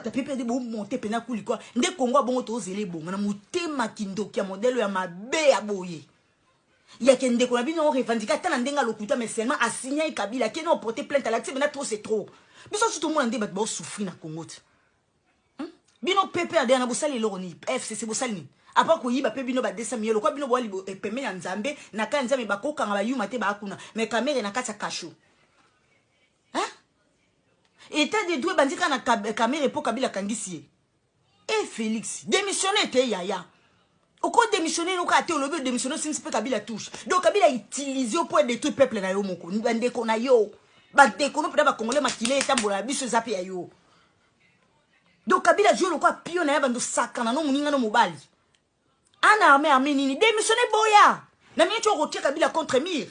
PPRD bo monter pena kuli kwa nde Congo abongo tozela ebonga na motema kindoki ya modèle ya mabe ya boye ya ke ndeko na bino revendique ata na ndenge alokuta mais seulement asignai Kabila ke no porter plainte alakisi bena trop c'est trop. Biso surtout mona nde bato bao souffrir na Congo te. Bino PPRD na bosali eloko nini? FCC bosali nini? Apa koyiba pe bino ba 200 millions lokwa bino boali pembeni ya Nzambe na ka Nzambe bakokanga ba yuma te ba kuna mais Kamerhe na kati ya cachot. Hein? État de droit bandika na Kamerhe po Kabila kangisi ye. Eh Félix, démissionner te yaya. Oko démissionner no ka te olobi démissionner simsi pe Kabila touche. Donc Kabila utilise pour détruire peuple na yo moko. Bandeko na yo. Bandeko no peda ba congolais makile etambola na biso eza pe ya yo. Donc Kabila joue lokwa pio na ya bando sakana no muninga no mobali. Ana armée armée nini démissionner boya. Na mingi tu okotia Kabila contre mur.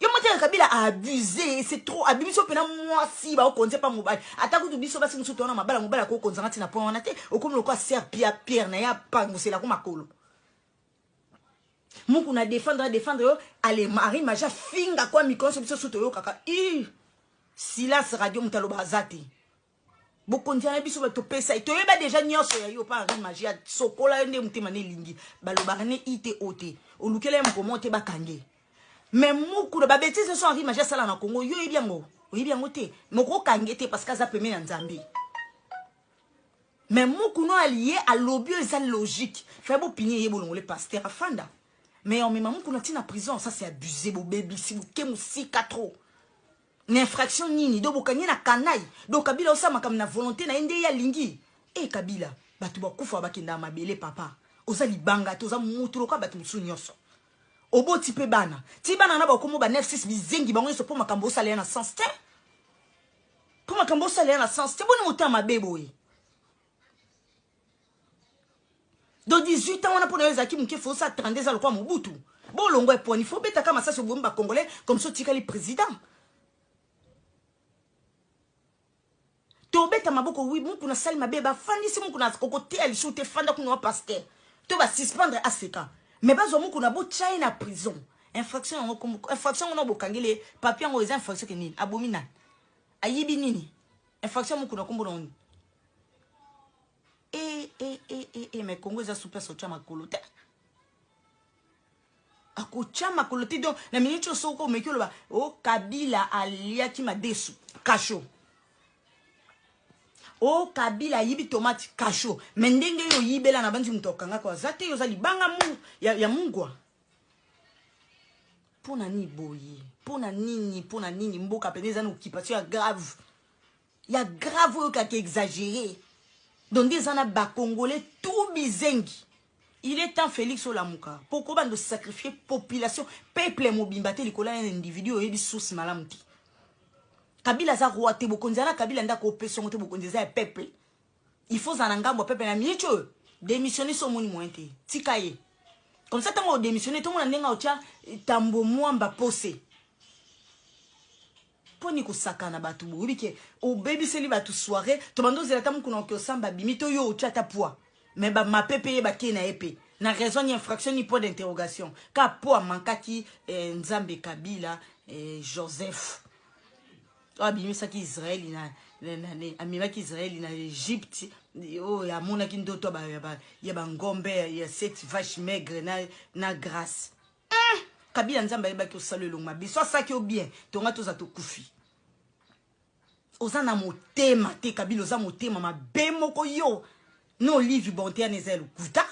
Yo moteka Kabila a abusé, c'est trop abimi so pena mwasi ba okonze pa mobali. Ata kutu biso basi mususu tona mabala mobali ko konza ngati na point wana te. Okomi lokwa ser Pierre Pierre na ya pangusela ko makolo. Muku na défendre défendre yo ale Marie Maja finga kwa mikonso biso suto yo kaka. I silence radio mutalo bazate. Bokonzi na biso bato topesa ye toyeba deja nyonso ya yo pa Henri Magie asokola yo nde motema na elingi balobaka ne i te o te olukela ye mokomo te bakange mais mukuna ba bêtises nyonso Henri Magie asala na Congo yo oyebi yango oyebi yango te moko okange te parce que aza pembeni ya Nzambe mais mukuna aliye alobi oyo eza logique fai bopini ye bolongole pasteur afanda mais omema mukuna ti na prison ça c'est abusé bobebisi boke mosika trop. Na infraction nini? Donc bokangi na canaille. Donc Kabila osala makambo na volonté na ye nde ye alingi. Eh Kabila, bato bakufa bakenda mabele papa. Oza libanga te, oza mutu lokola bato mosusu nyonso. Oboti pe bana. Ti bana na bakomo ba 9 6 bizengi bango nyonso po makambo osala ya na sens te. Po makambo osala ya na sens te. Boni motema mabe boye. Donc 18 ans wana pona yo ezalaki moke faut osala 32 eza lokola Mobutu. Bolongo eponi faut obetaka masasi obomi ba congolais comme ça otikali président. Tobeta maboko oui mukuna sali mabe bafandisi mukuna kokoteya lisusu te fanda kuna wa pasteur to ba suspendre aseka mais bazwa mukuna botya ye na prison infraction yango infraction yango na bokangeli ye papier yango eza infraction ke nini abomi nani ayibi nini infraction mukuna kombo na nini e e e e e mais Congo eza super sotia makolo te akotya makolo te donc na minute oyo soki omeki oloba o oh, Kabila aliaki madesu kasho o oh, Kabila ayibi tomate kasho me ndenge yo oyibela na banzi moto akangaka aza te yo oza libanga mu, ya, ya mungwa mpo na nini boye mpo na nini mpo na nini mboka mpenza eza na occupation ya grave ya grave oyo kaka exagéré donc nde eza na bacongolais tout bizengi. Il est temps Félix olamuka po kobanda sacrifier population peuple mobimba te likolo ya individu oyebi source malamu te. Kabila aza roi te, bokonzi na Kabila nde akopesa yango te, bokonzi eza ya peuple. Il faut zala na ngambo ya peuple na minute oyo démissionner so omoni moyen te tika ye comme ça ntango odémissionner tomona ndenge otya tambo mwamba pose Poni kosakana bato boyebi ke obebiseli bato soirée tobanda ozela ata mokuna oke osamba abimi to yo otya ata poids mais bamape mpe ye bakei na ye mpe na raison ni infraction ni point d'interrogation ka po amankaki eh, Nzambe Kabila eh, Joseph oyo abimisaki Israeli na, na, na, na, amemaki Israeli na Egypte oyo amonaki ndoto ya bangombe ya sept vache maigre na, na grâce. Kabila Nzambe ayebaki osala elongo mabe so asaki yo bien tonga toza tokufi. Oza na motema te Kabila, oza motema mabe moko yo no Olive bonte yana eza ya lokuta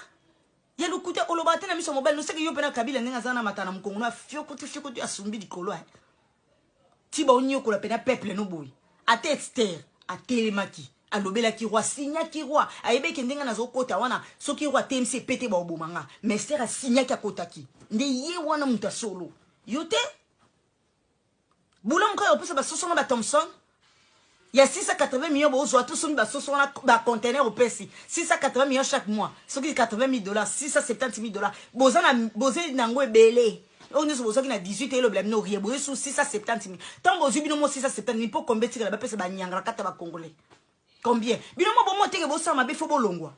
ya lokuta olobaka te na miso ya mobali noseke yo mpena Kabila ndenge aza na mata na mokongo na fiokoti fiokoti asumbi likolo ya ti baonyokola mpena peuple no boye. Ata Esther atelemaki alobelaki roi, asignaki roi, ayebeki ndenge nazokota wana soki roi atelemisi epete baoboma nga, mais Esther asignaki akotaki nde ye wana moto ya solo yo te bulamu kaka opesa basoso na ba Thomson ya 680 millions bozwa to somi basoso wana ba conteneur opesi 680 millions chaque mois soki 80 000 dollars 670 000 dollars boza na boza nango ebele oyo nyonso bozwaki na 18 elobela bino rien boye su 670 000 ntango bozwi bino mo 670 000 mpo kombe etikala bapesa banyangala kata ba congolais combien bino mo bomo teke bosala mabe fo bolongwa.